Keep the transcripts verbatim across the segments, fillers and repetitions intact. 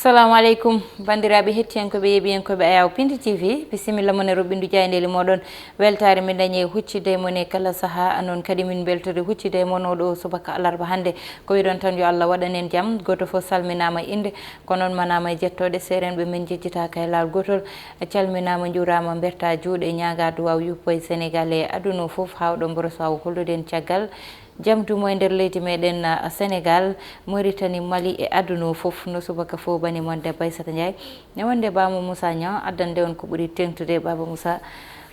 Assalamu aleykum, banndiraaɓe hettiyankooɓe, yeeɓiyankooɓe Ayaw Pindi T V, bisimilla mon e roɓɓindu jaayndeeli mooɗon. Weltaare min dañi e huccitde e mon e kala sahaa, noon kadi min mbeltori huccitde e mon oɗo subaka alarba hannde. Ko wiɗon tan yo Allah waɗan en jam, gooto fof salminaama innde, ko noon manaama e jettooɗe, seerenɓe min njejjitaaka e laawol gootol. Calminaama, njuuraama, mbertaa juuɗe, ñaagaa duwaaw yuppo e Senegaal e aduna o fof, haa oɗo mboro so aw hollude en caggal. Jam dumo e nder leydi meɗen, ah, Senegaal, Mauritanie, Mali e aduna o fof, no subaka fof bani mon debbo Aissata Ndiaye. Ne wonde Baba Moussa Niang addande on ko ɓuri teŋtude. Baba Moussa,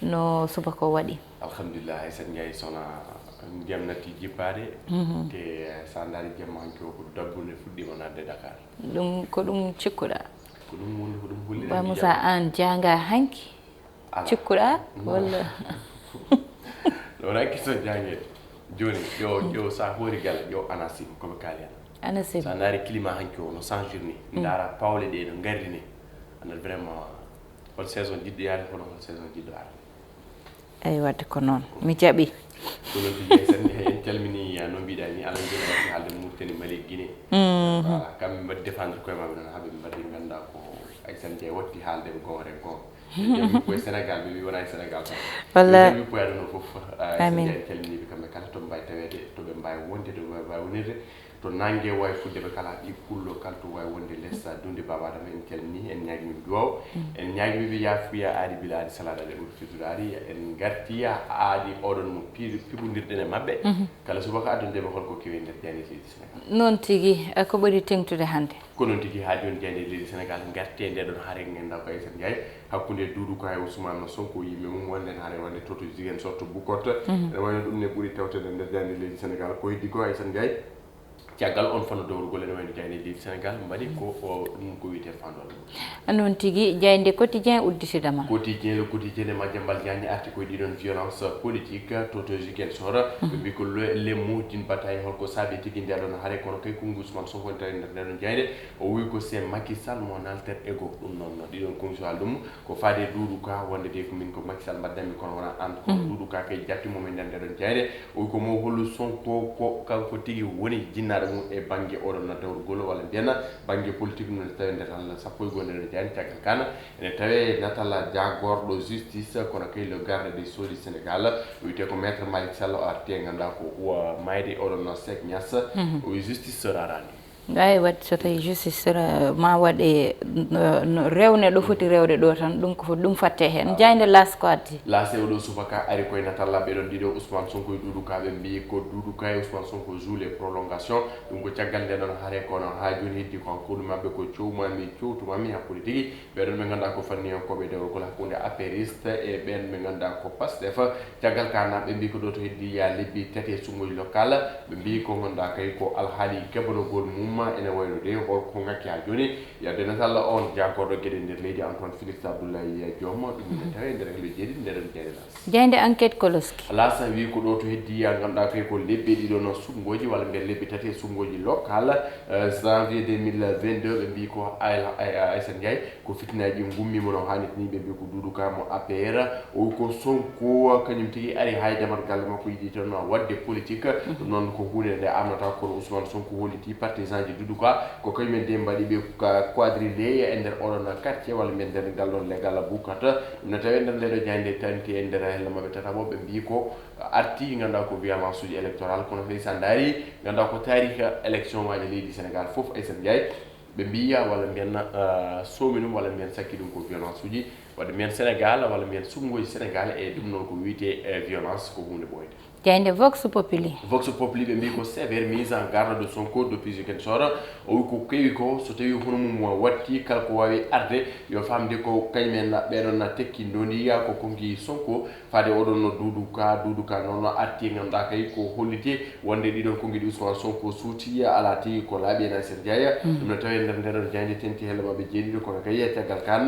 no subaka o waɗi? Alhamdulillah, Aissata Ndiaye, sona ndiyam natti jippaade, Mhm. te, eh, sa ndaari jamma hanki o ko dabbunde fuɗɗiima naatde Dakar. Ɗum, ko ɗum cikkuɗa? Ko ɗum woni, ko ɗum holli Baba Moussa, an jaanga hanki? Ala. Cikkuɗa? Non. Walla? Ɗo wona question jangede. Joni, yo, yo sa hoori galle, yo ANACIM, ko ɓe kaali hen. ANACIM. Sa ndaari climat hanki o, no changir ni. Mm. Ndaara pawle ɗe no ngarri ni. Andat vraiment, hol saison jiɗɗo yaade, kono hol saison jiɗɗo arde. Eyi, wadde ko noon. Mi jaɓi. Ko noon tigi, Aissata, en calmini, ah, no mbiɗa ni, Alah Ndiaye watti haalde Mauritanie, Mali, Guinée. Mhm. Voilà, kamɓe mbaɗi défendre koye maɓɓe noon, haa ɓe mbaɗi ngannduɗaa ko Aissata Ndiaye watti haalde ɓe goonga e goonga. Ɓe mbi ko e Sénégal, ɓe mbi wona e Sénégal tan. Walla. Ɓe mbi ko aduna fof, ah, Aissata Ndiaye en calmini ɓe kamɓe kala, to ɓe mbawi taweede, to ɓe mbawi wonde, to ɓe mbawi wonirde. To nangue wawi fudde ɓe kala, ɗi pullo kala to wawi wonde les, ah, dunde Baba Adama, en calmini, en ñaagui ɓe duwaw. Mm. En ñaagui ɓe yaafuya aadi bila aadi salade aɗa ɓuri fittude aadi. En gartiya aadi oɗon mo pi-, piɓodirɗen e maɓɓe. Mhm. Kala subaka addunde ɓe holko kewi e nder jaayndeeji leydi Sénégal. Noon tigi, eh, ko ɓuri teŋtude hannde? Ko noon tigi, haa jooni jaayndeeji leydi Sénégal ngarte e nde ɗon hare ngannduɗaa ko Aissata Ndiaye, hakkunde Doudou Ka e Ousmane Sonko, yimɓe mum wonde hare wonde to, to Ziguinchor, to Bukot. Mhm. Ene wayno ɗum ne ɓuri tawtede nder jaayndeeji leydi Sénégal. Ko heddi ko Aissata Ndiaye, caggal on fanno dowrugol ene wayno jaayndeeji leydi Sénégal mbaɗi ko o, ɗum ko wiyetee fanndo. Noon tigi, jaaynde Quotidien udditidama. Quotidien, Le Quotidien e Madiambal Diagne arti koye ɗiɗon violence politique to, to Ziguinchor. Mhm. Ɓe mbi ko le, les mots d'une bataille, holko saabi tigi nde ɗon hare, kono kay konngu Ousmane Sonko ne tawi nder nde ɗon jaaynde. O wi ko c'est Macky Sall mon alter ego. Ɗum noon, ɗiɗon konngu so haali ɗum ko faade Doudou Ka, wonde de ko min ko Macky Sall mbaddammi, kono wona an, kono Mhm. Doudou Ka kay jatti mo e nder nde ɗon jaaynde. O wi ko mo hollu Sonko ko kanko tigi woni jinnaaɗo mum e bannge oɗon dawrugol, walla mbiyen bannge politique mum, ene tawe nder halla sappo e goonde ene jani. Caggal kan ene tawe natal jaagorɗo justice, kono kay le garde des sceaux du Sénégal, o wiyetee ko Maître Malick Sall, o arti e ngannduɗaa ko o mayde oɗon Seek Ñas. Mhm. O wi justice sera rendu. Eyi, waɗde so tawi justice sera ma waɗe, no, no rewne ɗo foti rewde ɗo tan, ɗum ko foti ɗum fatte heen. Jaaynde L'As ko addi? L'As e oɗo subaka ari koye natalla ɓeɗon ɗiɗo, Ousmane Sonko e Doudou Ka, ɓe mbi ko Doudou Ka e Ousmane Sonko joue les prolongations. Ɗum ko caggal nde ɗon hare, kono haa jooni heddi ko hakkunde maɓɓe ko cowmami, cowtumami hakkunde tigi. Ɓeɗon ɓe ngannduɗaa ko fanniyankooɓe dewrugol hakkunde apériste e ɓen ɓe ngannduɗaa ko Pastef. Caggal ka na ɓe mbi ko ɗo to heddi ya lebbi tati e suɓngooji local. Ɓe mbi ko ngannduɗaa kay ko alhaali kebanogol mum ene wayno de holko ngakki haa jooni. Yadde natalla on jaagorɗo geɗe nder leydi Antoine Félix Abdoulaye Diome, ɗum ene tawe nder helo jeeɗiɗi nder jaaynde L'As. Jaaynde Enquête Koloski. L'As wi ko ɗo to heddi ya ngannduɗaa kay ko lebbi ɗiɗo no suɓngooji walla mbiyen lebbi tati e suɓngooji local, eh, janvier deux mille vingt-deux, ɓe mbi ko Ay-, Ay-, Aissata Ndiaye ko fitinaaji ɗi ngummiima no haanirta ni. Ɓe mbi ko Doudou Ka mo A P R, o wi ko Sonko kañum tigi ari haa e damal galle makko, yiɗi tan waɗde politique. Mhm. Ɗum noon ko huunde nde amnata, kono Ousmane Sonko holliti partisan ji Doudou Ka ko kañum en de mbaɗi ɓe ka quadrillé e nder oɗon quartier walla mbiyen nder ngal ɗon legal Bukata. Ɗum ne tawi nder nde ɗo jaaynde tanti e nder helle maɓɓe tataɓo, ɓe mbi ko arti ngannduɗaa ko violence uji électoral, kono tawi sa ndaari ngannduɗaa ko taarika élection ngaji leydi Sénégal fof, Aissata Ndiaye, ɓe mbiya walla mbiyen, ah, soomi ɗum walla mbiyen sakki ɗum ko violence uji, wadde mbiyen Sénégal walla mbiyen suɓngooji Sénégal, e ɗum noon ko wiyetee, eh, violence ko huunde ɓooyde. Jaaynde Vox Populi. Vox Populi ɓe mbi ko sévère mise en garde de Sonko depuis Ziguinchor. O wi ko kewi ko so tawi hono mum watti kala ko wawi arde yo famde ko kañum en ɓeɗon na tekki ndondiya ko konki Sonko. Faade oɗon no Doudou Ka, Doudou Ka noon no arti ngannduɗaa kay ko holliti wonde ɗiɗon konngiɗi Ousmane Sonko suuti, alaa tigi ko laaɓi en Aissata Ndiaye. Mm. Ɗum ne tawi nder nden ɗon jaaynde tenti helle maɓɓe jeeɗiɗo, kono kay caggal kan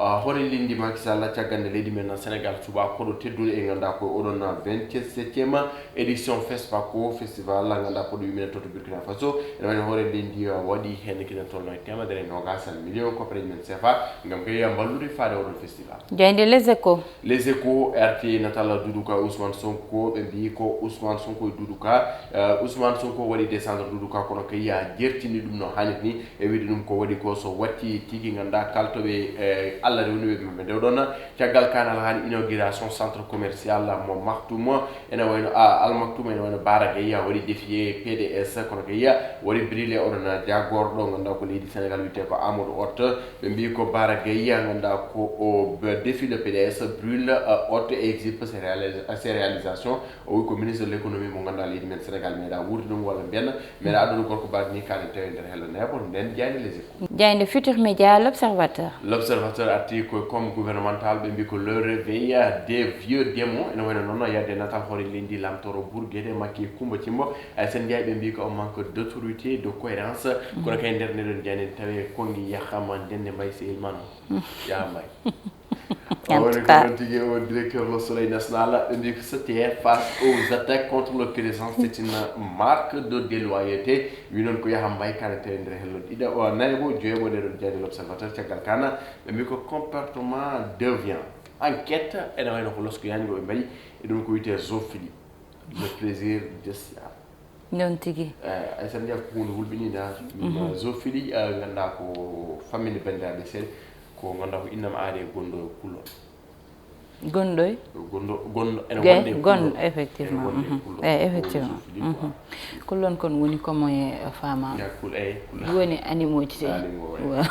Ah, hoore leydi Macky Sall, caggal nde leydi men Sénégal suɓaa koɗo tedduɗo e ngannduɗaa ko oɗon vingt-septième édition FESPACO, festival ngannduɗaa koɗo yumina toto Burkina Faso. Ene wayno hoore leydi, ah, waɗi heen kene tolno e teemedere e noogas million koppareeji men sefa ngam kay mballude faade oɗon festival. Jaaynde Les Échos. Les Échos, R T, natal Doudou Ka, Ousmane Sonko, ɓe mbiyi ko Ousmane Sonko e Doudou Ka. Eh, Ousmane Sonko waɗi descendre Doudou Ka, kono kay ya jertini ɗum no haanirta ni. E wiyde ɗum ko waɗi ko so watti tigi ngannduɗaa kaltoɓe, eh, Allah rewniɓe ɓe nde ɗon. Caggal kaanal haali inauguration centre commercial mo Maktoum, ene wayno, ah, Al Maktoum, ene wayno Bara Gaye waɗi défier P D S, kono kay waɗi brûler oɗon jaagorɗo ngannduɗaa ko leydi Sénégal wiyetee ko Amadou Hott. Ɓe mbiyi ko Bara Gaye ngannduɗaa ko o b-, défie le P D S, brûle, euh, Hott et exhibe ses réalis-, ses réalisations. O wi ko ministre de l'économie mo ngannduɗaa leydi men Sénégal meeɗaa wuurde ɗum walla mbiyen meeɗaa addude gorko mbaɗa ni kaalen tawi e nder hello neeɓo nden. Jaaynde Les Échos. Jaaynde Futur Média, L'Observateur. L'Observateur arti ko comme gouvernemental, ɓe mbi ko le réveil des vieux démons. Ene wayno noon yadde natal hoore leydi lamtoro Bourguédé Macky Coumba Thimbo. Aysata Ndiaye ɓe mbi ko un manque d'autorité, de cohérence. Kono kay nder ndeɗon jaaynde tawi konngi yahama ndende mbay sehil man o. Yaha mbay. En tout cas. Woni ko noon tigi o directeur Le Soleil National, ɓe mbi ko c'était face aux attaques contre le président, c'est une marque de déloyauté. Wi noon ko yaha mbay kaalen tawi nder hello ɗiɗa o nayo bo joyo bo nde ɗon jaaynde L'Observateur. Caggal kaana ɓe mbi ko comportement déviant. Enquête, ene wayno ko losko yani ko ɓe mbaɗi e ɗum ko wiyetee zoofiɗi. Le plaisir bestial. Noon tigi. Eh, Aysata Ndiaye ko huunde hulɓiniinde. Zoofiɗi, eh, ngannduɗaa ko famminde banndiraaɓe seeɗa, ko ngannduɗaa ko innama aade e gonɗo e kulol. Gonɗo e? Gonɗo, gonɗo, ene wonde e kulol. Gonɗo, effectivement. Ene wonde e kulol. Eh, effectivement. Ko zoofiɗi quoi. Kulol kon woni komo e fama. Ya kul, eh, kulol. Woni animaux ji. Animaux, ouais.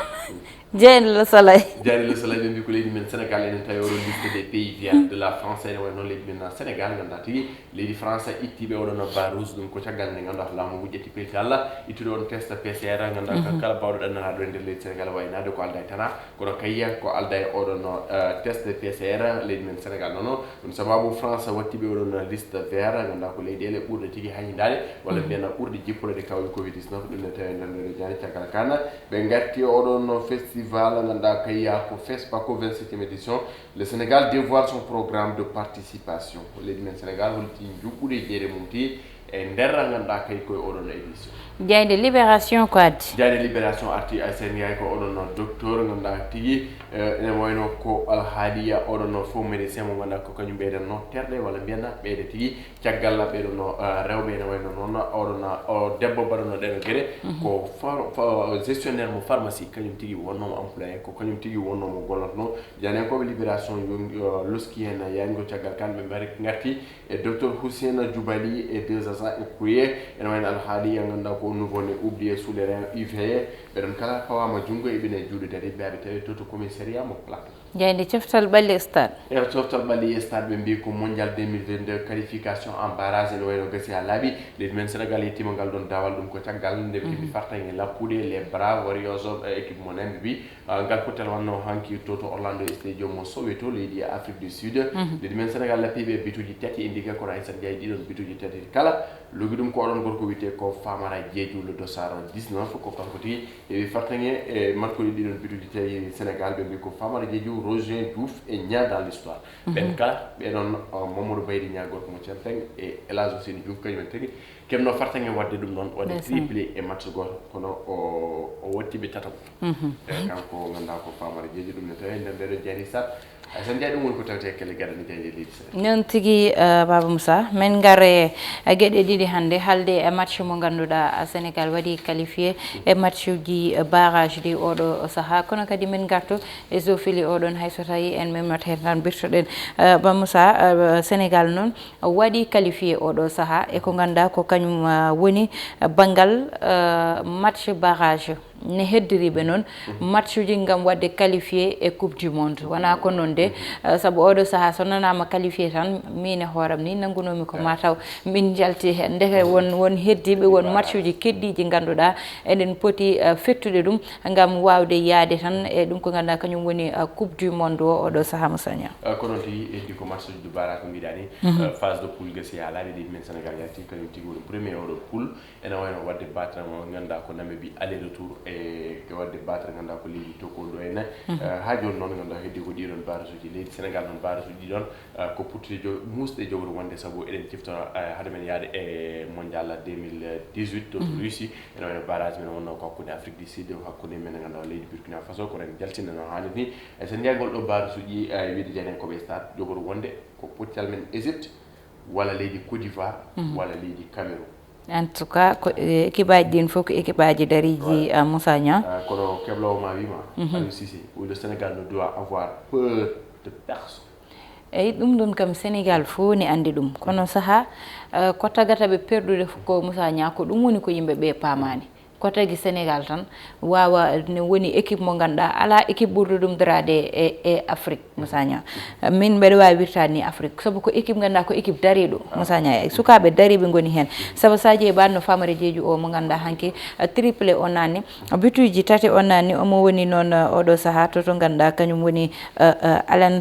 Jaaynde Le Soleil. Jaaynde Le Soleil, ɓe mbi ko leydi men Sénégal enen tawi oɗon liste des pays vierges de la France, ene wayno leydi men Sénégal, ngannduɗaa tigi leydi France ittiiɓe oɗon barre rouge, ɗum ko caggal nde ngannduɗaa laamu ngu ƴetti pellital ittude on test P C R, ngannduɗaa kala baawɗo ɗannanaaɗo e nder leydi Sénégal waynaade ko aldaa e tanaa, kono kay ko aldaa e oɗon, eh, test P C R leydi men Sénégal noon. Ɗum sababu France watti ɓe oɗon liste vert, ngannduɗaa ko leyɗeele ɓurɗe tigi hayndaade, walla mbiyen ɓurɗe jipporeede kawri covid dix-neuf, ɗum ne tawi nder nder jaani caggal kaana. Ɓe ngarti oɗon festival, ngannduɗaa kay ko FESPACO vingt-septième édition. Le Sénégal dévoile son programme de participation. Leydi men Sénégal holti njuɓɓude jeere mum ti e nder ngannduɗaa kay koye oɗon édition. Jaaynde Libération ko addi? Jaaynde Libération arti, Aysata Ndiaye ko oɗon docteur ngannduɗaa tigi, eh, ene wayno ko alhaaliya oɗon faux médecin mo ngannduɗaa ko kañum ɓeydanno terɗe walla mbiyen ɓeyde tigi caggal ɓeɗon, eh, rewɓe ene wayno noon oɗon, o debbo mbaɗano ɗeɗo geɗe ko far-, fa-, gestionnaire mo pharmacie, kañum tigi wonnoomo employé, ko kañum tigi wonnoomo gollotno. Jaaynde ko Libération yongi, eh, loski heen yayngo caggal kan ɓe mbari ngarti e docteur Hussein Djoubali et deux agents et courrier. Ene wayno alhaali ya ngannduɗaa ko nouveau né oublié sous les reins U V A. Ɓeɗon kala pawaama junngo e ɓine juuɗe dari ɓe aɓe tawi to, to commissariat mo Plateau. Jaaynde coftal ɓalli stade. E coftal ɓalli stade ɓe mbi ko mondial deux mille vingt-deux qualification en barrage ene wayno gasi ha laaɓi. Leydi men Sénégal yettima ngal ɗon daawal, ɗum ko caggal nde ɓe heɓi fartaŋŋe lappude les Bravos Warriors of, eh, équipe mo Namibie. Ah, ngal pottal wonno hanki to, to Orlando Stadium mo Soweto, leydi Afrique du Sud. Leydi men Sénégal lappiiɓe bituuji tati e ndiga kono Aysata Ndiaye ɗiɗon bituuji tati kala. Logi ɗum ko oɗon gorko wiyetee ko Famara Diédhiou le dossard dix-neuf, ko kanko tigi heɓi fartaŋŋe e markude ɗiɗon bituuji tati Sénégal, ɓe mbi ko Famara Diédhiou, Roger Diouf et Niang dans l'histoire. Ɓen kala, ɓe ɗon, uh, Mamadou Baydy Niang gorko mo Centeŋ e El Hadj Ousseynou Diouf kañum en tigi. Keɓno fartaŋŋe waɗde ɗum noon, waɗde triplé e match gooto, kono o, o watti ɓe tataɓo. E kanko ngannduɗaa ko Famara Diédhiou, ɗum ne tawi nder ndeɗo jaari sat. Aysata Ndiaye, ɗum woni ko tawte e kelle gadani jaaynde leydi Sénégal. Noon tigi, eh, Baba Moussa, men ngare, eh, geɗe ɗiɗi hannde, haalde e match mo ngannduɗaa, eh, Sénégal waɗi qualifié e match uji, eh, barrage ɗi oɗo saha. Kono kadi men ngartu e zofili oɗon, hay so tawi en memnat heen tan birtoɗen, eh, Baba Moussa, eh, Sénégal noon waɗi qualifié oɗo saha e ko ngannduɗaa ko kañum, eh, woni, eh, banngal, eh, match barrage. Ne heddiriiɓe noon matchuji ngam waɗde qualifié e Coupe du Monde. Wonaa ko noon de, eh, sabu oɗo sahaa so nanaama qualifié tan, miin e hooram ni nanngunoomi ko maa taw min njalti heen. Ndeke won, won heddiiɓe, won matchuji keddiiji ngannduɗaa eɗen poti, eh, fettude ɗum ngam waawde yahde tan e ɗum ko ngannduɗaa kañum woni, eh, Coupe du Monde o, oɗo sahaa mo saña. Eh, ko noon tigi, heddi ko matchuji du barrage ko mbiɗaa ni. Eh, phase de poule gasi haa laaɓi, leydi men Sénégal yalti, kañum tigi woni premier oɗo poule. Ene wayno waɗde battre mo ngannduɗaa ko Namibie aller retour e e waɗde battre ngannduɗaa ko leydi Togo ɗo e nayi. Haa jooni noon ngannduɗaa heddi ko ɗiɗon barrage uji leydi Sénégal noon, barrage uji ɗiɗon ko puɗɗiiɗe muusde jogori wonde, sabu eɗen ciftora hade men yaade e mondial deux mille dix-huit to Russie. Ene wayno barrage men wonno ko hakkunde Afrique du Sud, hakkunde men ngannduɗaa leydi Burkina Faso, kono en jaltinano haaniti ni. E so njeygol ɗo barrage uji wiide jeynen koɓe stade jogori wonde ko pottial men Égypte, walla leydi Côte d'Ivoire, walla leydi Cameroun. En tout cas, ko équipe aji ɗin fof ko équipe aji dariiji. Moussa Niang, kono kebloowo ma wima Aliou Cissé, le Sénégal ne doit avoir peur de personne. Eyi, ɗum ɗon kam Sénégal fof ne anndi ɗum, kono saha ko tagata ɓe perdude fof ko Moussa Niang, ko ɗum woni ko yimɓe ɓe paamaani. Ko tagi Sénégal tan waawa ne woni équipe mo ngannduɗaa alaa équipe ɓurɗo ɗum daraade e e Afrique. Moussa Niang, min mbeɗa waawi wirtaade ni Afrique, sabu ko équipe ngannduɗaa ko équipe dariiɗo. Moussa Niang, e sukaaɓe dariiɓe ngoni heen, sabu so a ƴeewi mbaɗno Famara Diédhiou o mo ngannduɗaa hanki triplé o naanni, bituuji tati o naanni, omo woni noon oɗo sahaa to to ngannduɗaa kañum woni Alan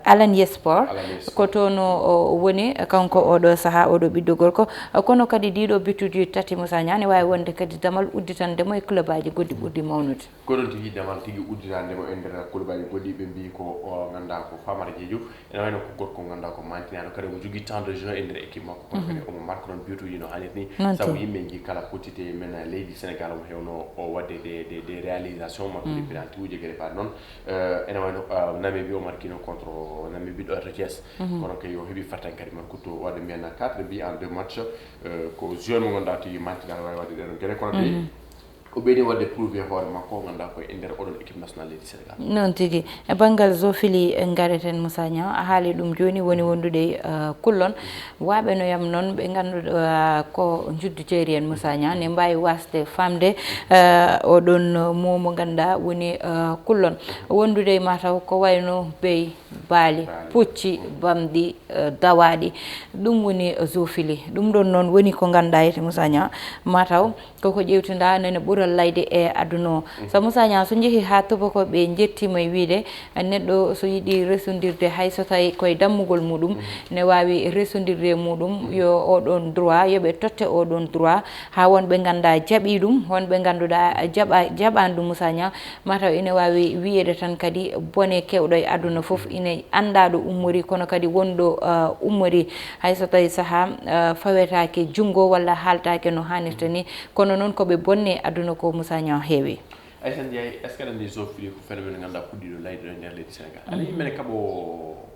Alan Yespor. Ko toon o woni kanko oɗo sahaa oɗo ɓiɗɗo gorko. Kono kadi ɗiɗo bituuji tati Moussa Niang ne waawi wonde kadi damal udditande mo e club aji goɗɗi ɓurɗi mawnude. Ko ɗon tigi damal tigi udditande mo e nder club aji goɗɗi, ɓe mbii ko o ngannduɗaa ko Famara Diédhiou. Ene wayno ko gorko ngannduɗaa ko mantinaaɗo, kadi omo jogii temps de jeu e nder équipe makko, kono kadi omo marque ɗon bituuji no haanirta ni. Sabu yimɓe njii kala quantité men leydi Sénégal omo heewno o waɗde des des des réalisations, marquude penalty uji e geɗe mbaɗ noon. Ene wayno Namibie o marquino contre Namibie ɗo to Thiès. Kono kay o heɓi fartaŋŋe kadi marquude to waɗde mbiyen quatre buts en deux matchs. Ko joueur mo ngannduɗaa tigi mantinaaɗo waawi waɗde ɗee ɗon geɗe, kono kadi o ɓeydi waɗde prouvé hoore makko, ngannduɗaa ko e nder oɗon équipe nationale leydi Sénégal. Noon tigi. E banngal zoofili, ngareten Moussa Niang, a haali ɗum jooni, woni wondude e kullon. Waaɓe no yam noon ɓe ngannduɗaa ko njuddu jeeri en Moussa Niang, ne mbaawi waasde faamde oɗon mo mo ngannduɗaa woni kullon. Wondude e mataw ko wayno beyi, baali, pucci, bamɗi, dawaaɗi. Ɗum woni zoofili. Ɗum ɗon noon woni ko ngannduɗaa ete Moussa Niang, mataw koko ƴeewtinda nene ɓural layde e aduna o. Sabu Moussa Niang, so njehii haa tubakooɓe njettiima e wiyde neɗɗo so yiɗi resondirde hay so tawi koye dammugol muɗum, ne waawi resondirde e muɗum, yo oɗon droit, yo ɓe totte oɗon droit, haa won ɓe ngannduɗaa jaɓii ɗum, won ɓe ngannduɗaa jaɓa jaɓaani ɗum Moussa Niang. Mataw ine waawi wiyeede tan kadi bone kewɗo e aduna fof ine anndaa ɗo ummori, kono kadi won ɗo ummori. Hay so tawi sahaa fawetaake junngo walla haaltaake no haanirta ni, kono noon ko ɓe bonni e aduna ko Moussa Niang heewi. Aysata Ndiaye, est-ce que aɗa anndi zoofili ko phénomène ngannduɗaa puɗɗiiɗo layde ɗo e nder leydi Sénégal? Aɗa yimɓe ne kaɓo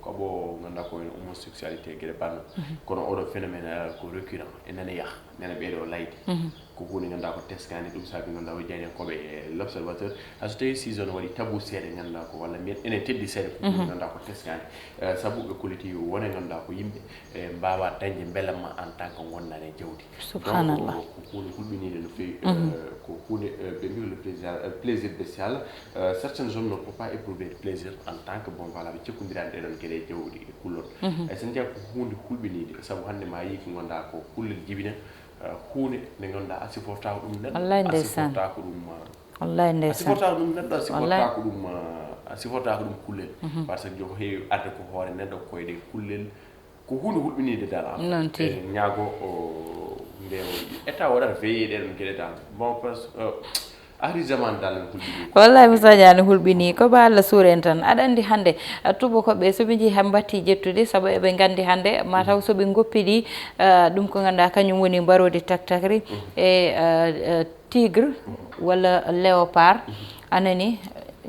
kaɓo ngannduɗaa ko wayno homosexualité e geɗe banno. Kono oɗo phénomène ko récurrent e nane yaha, nane ɓeeɗo layde. Ko huunde ngannduɗaa ko teskaande, ɗum saabi ngannduɗaa o jeyani koɓe e l'observateur. Hay so tawi saison no waɗi tabu seeɗa ngannduɗaa ko, walla mbiyen ene teddi seeɗa, ko huunde ngannduɗaa ko teskaande. Sabu ɓe kolliti wone ngannduɗaa ko yimɓe e mbaawa dañde mbelamma en tant que ngonndaani e jawdi. Subhanallah. Donc ko huunde hulɓiniinde no feewi. Ko huunde ɓe mbi le plaisir plaisir bestial. Certains hommes ne peuvent pas éprouver de plaisir en tant que, bon, voilà, ɓe cekkondiraani ɗeɗon geɗe e jawdi e kullon. E sen njiya ko huunde hulɓiniinde, sabu hannde ma yii ko ngannduɗaa ko kullel jibina, huunde nde ngannduɗaa a sifortaako ɗum neɗɗo. Wallay a ndeysaan. Sifortaako ɗum. Wallay a ndeysaan. Sifortaako ɗum neɗɗo, a sifortaako ɗum a sifortaako ɗum kullel. Par ce que joko heewi arde ko hoore neɗɗo koyɗe kullel. Ko huunde hulɓiniinde dal. Noon tigi. Eɗen ñaago o nde o état waɗata veillé ɗeɗon geɗe dal. Bon, parce que ahri zaman dal no hulɓinii. Wallay Moussa Niang no hulɓinii, ko ba Allah suur en tan. Aɗa anndi hannde tubakoɓe so ɓe njii haa mbattii jettude, sabu eɓe nganndi hannde mataw so ɓe ngoppidii ɗum ko ngannduɗaa kañum woni mbaroodi taktakri e tigre walla léopard. A nanii?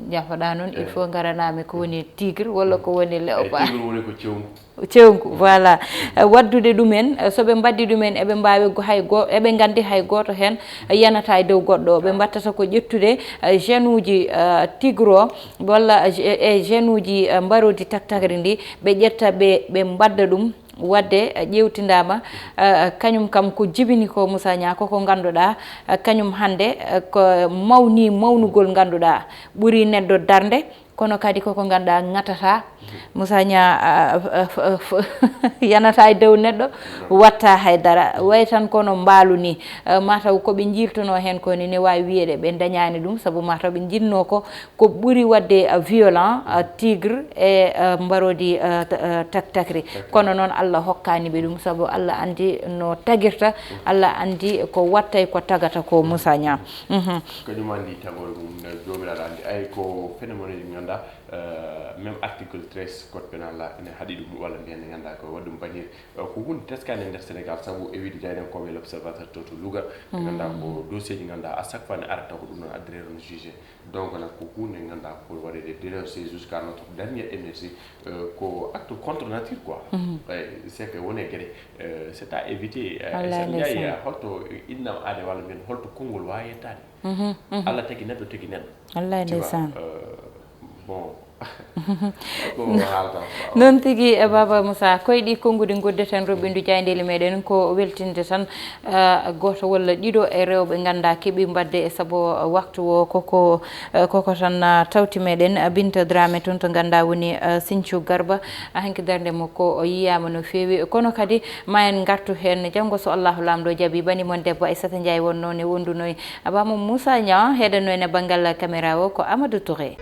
Njafoɗaa noon, il faut ngaranaa mi ko woni tigre walla ko woni léopard. Tigre woni ko cewngu. Cewngu, voilà. Waddude ɗumen, so ɓe mbaɗdi ɗumen eɓe mbaawi hay goo eɓe nganndi hay gooto heen yanataa e dow goɗɗo. Ɓe mbattata ko ƴettude genuuji tigre o walla e genuuji mbaroodi taktakri ndi, ɓe ƴetta ɓe ɓe mbadda ɗum. Wadde ƴeewtindaama kañum kam ko jibini ko Moussa Niang, koko ngannduɗaa kañum hannde ko mawni mawnugol ngannduɗaa ɓuri neɗɗo darnde. Kono kadi koko ngannduɗaa ŋatata. Moussa Niang, ah, ah, ah, ah, yanata e dow neɗɗo, watta haydara. Way tan kono mbaalu ni. Ah, mataw ko ɓe jiiltuno heen ko ni ne waawi wiyeede ɓe dañaani ɗum, sabu mataw ɓe jinnoo ko, ko ɓuri waɗde, ah, violent, ah, tigre e, ah, mbaroodi, ah, ta-, ah, taktakri. Kono noon Allah hokkaani ɓe ɗum, sabu Allah anndi no tagirta, Allah anndi ko wattay ko tagata ko, Moussa Niang. Mhm. Kañum anndi tagoore mum, nde Joomiraaɗo anndi. Ay, ko phénomène uji ngannduɗaa, euh, même article treize code pénal la ene haɗi ɗum, walla mbiyen nde ngannduɗaa ko waɗi ɗum bannir. Euh, ko huunde teskaande e nder Sénégal, sabu e wiide jaynankooɓe e l'observateur to, to Louga, ɓe ngannduɗaa ko dossier ji ngannduɗaa à chaque fois ne arata ko ɗum ɗon addirere no jugé. Donc nag ko huunde ngannduɗaa ko waɗeede dénoncé jusqu'à notre dernière énergie. Euh, ko acte contre nature quoi. Mhm. Eyi, c'est que wone gere, euh, c'est à éviter. Euh, Wallaay, so njaay, ndeysaan. Euh, holto innam aade walla mbiyen holto konngol waawi yettaade. Mhm, mhm. Allah tagi neɗɗo, tagi neɗɗo. Wallaay, tu vois, ndeysaan. Euh, bon. Ko haalta. Noon tigi, eh, Baba Moussa, koye ɗi konnguɗi ngoddeten roɓɓindu jaayndeeli meɗen ko weltinde tan, eh, gooto walla ɗiɗo e rewɓe ngannduɗaa keɓi mbaɗde e sabu waktu o koko, eh, koko tan, ah, tawti meɗen, ah, Binta Dramé toon to ngannduɗaa woni, ah, Sinthiou Garba. Ah, hanki darnde makko o yiyaama no feewi. Kono kadi ma en ngartu heen janngo so Allahu Laamɗo jaɓi. Bani mon debbo Aissata Ndiaye wonnoo ne wonduno e Baba Moussa Niang, heɗanno en e banngal caméra o ko Amadou Touré.